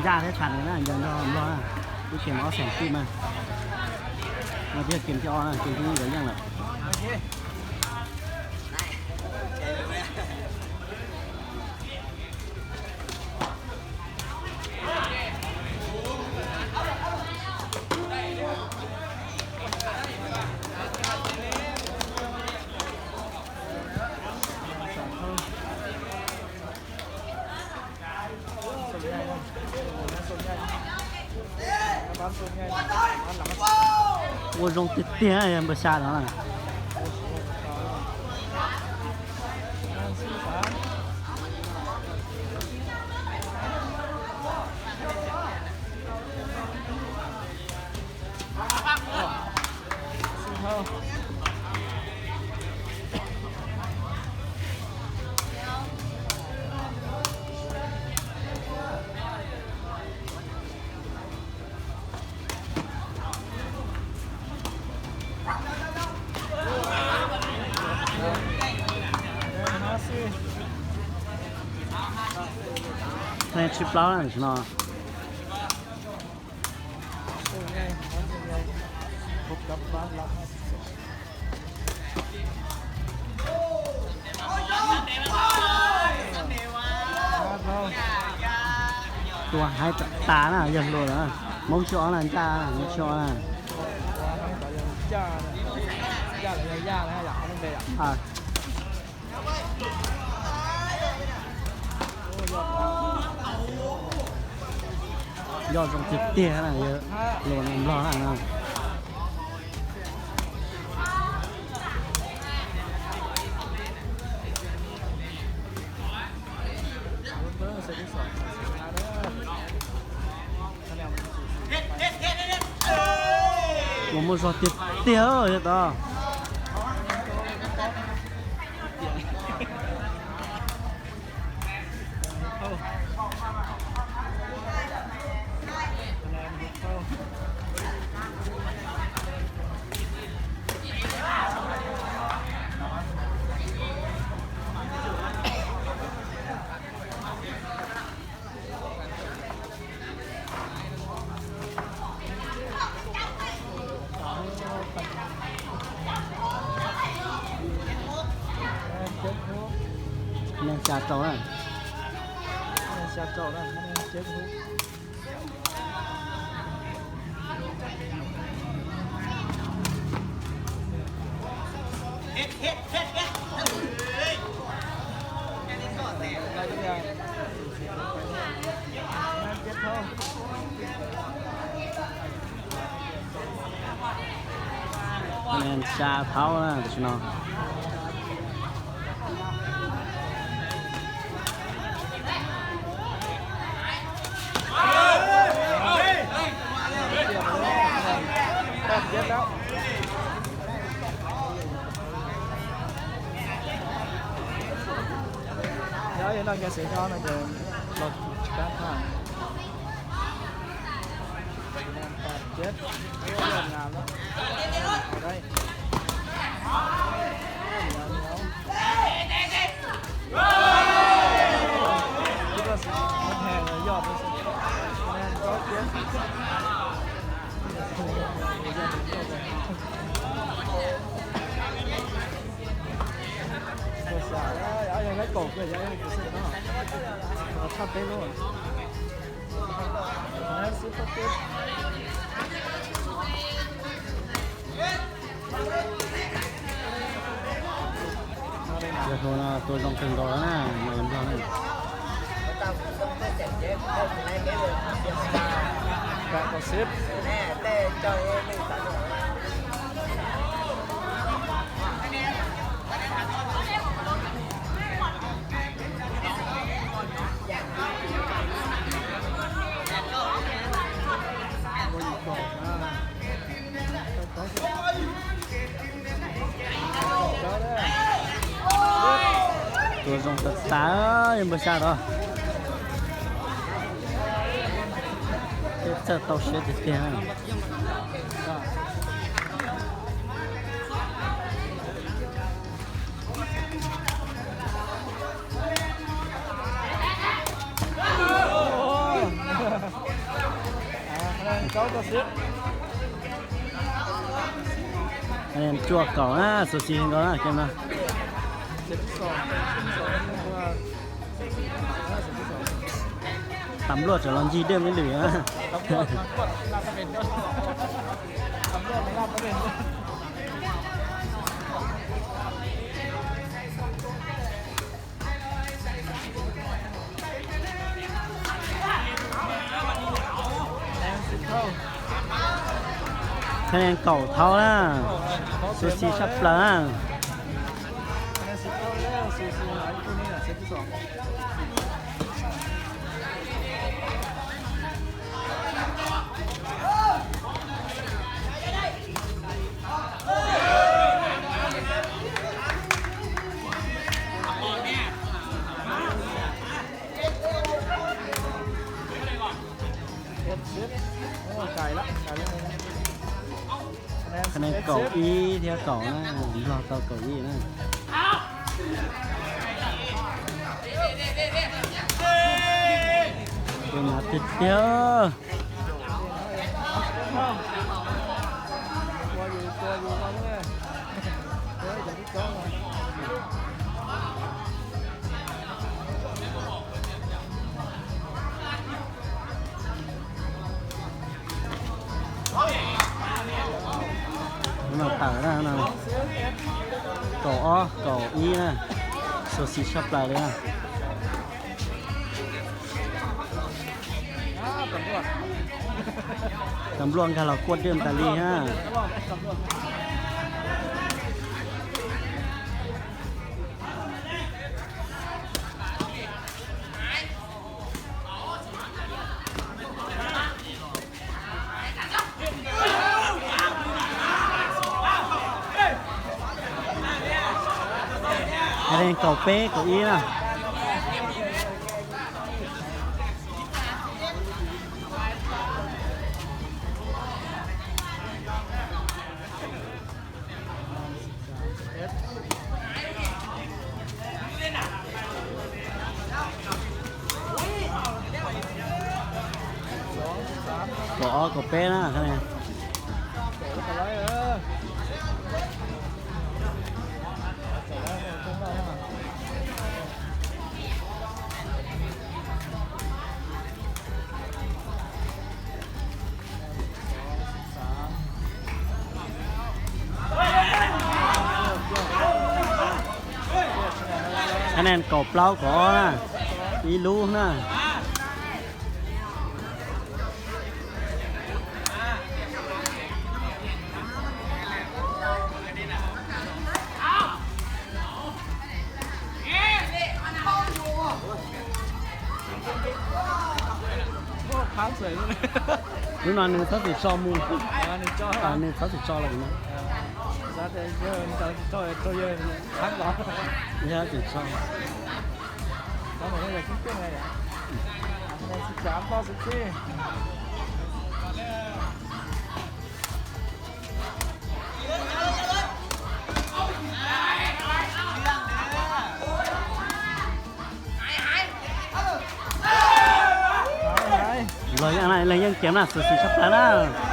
Zaj thiab Tshaj na, yog nrog Nplog na, lub tsheb no ob xees tib mas. No twb yog kem thib ob na, kem thib ib nkawd yeej lawm. Ua zoo tiag tiag npawg Xya no na. Leej tsib plaub na tam sim no. Tua haib tas tas na, yog luag lawm. Hmoob tsib ob na, ntaj Hmoob tsib ob na. Yog zoo tiag tiag na, luag Nplog na no. Ua muaj zog tiag tiag yog tod. Neeg xya rau na. Neeg xya rau na, neeg ceb hub. Neeg xya thaub na tam sim no. Yog no nce xev nyob no ces los tsis kab thaj. Chết. Ôi, nhầm nhầm. Ôi, nhầm nhầm. Chúng ta sẽ một hàng là do tôi sẽ, anh em có chết. Tôi sợ đó, ở đây lấy cột kìa, ở đây cột xịn đó. Mà thấp thế luôn. Yog hluas no tua zoo kawg nkaus na, nyob Nplog na. Tua zoo tas tas, npawg Xya tod. Txawj tau siab tiag tiag. Cuaj kaum na, xu xi nkaus na kem no. Tam luaj tseem los ncig dej me lwm na. Thaj nees kaum thaub na, xu xi tshaj plaws na. Thaj nees kaum ib thiab kaum na, Nplog tau kaum ib na. Tus nas tiag tiag. Hnub no tawm na, kaum ob kaum ib na, xu xi tshaj plaws li na. Cov npluaj nkag los kuaj dej tas li na. Thaj nees kaum peb kaum ib na. Kaum ob kaum peb na. Thaj nees kaum plaub kaum ob na, ib lub na. Hnub no nws txhob txwm tso mus, nws txhob txwm tso lawm no. Yog txwm tso. Los yeej, los yeej ceev na, xu xi tshaj plaws na.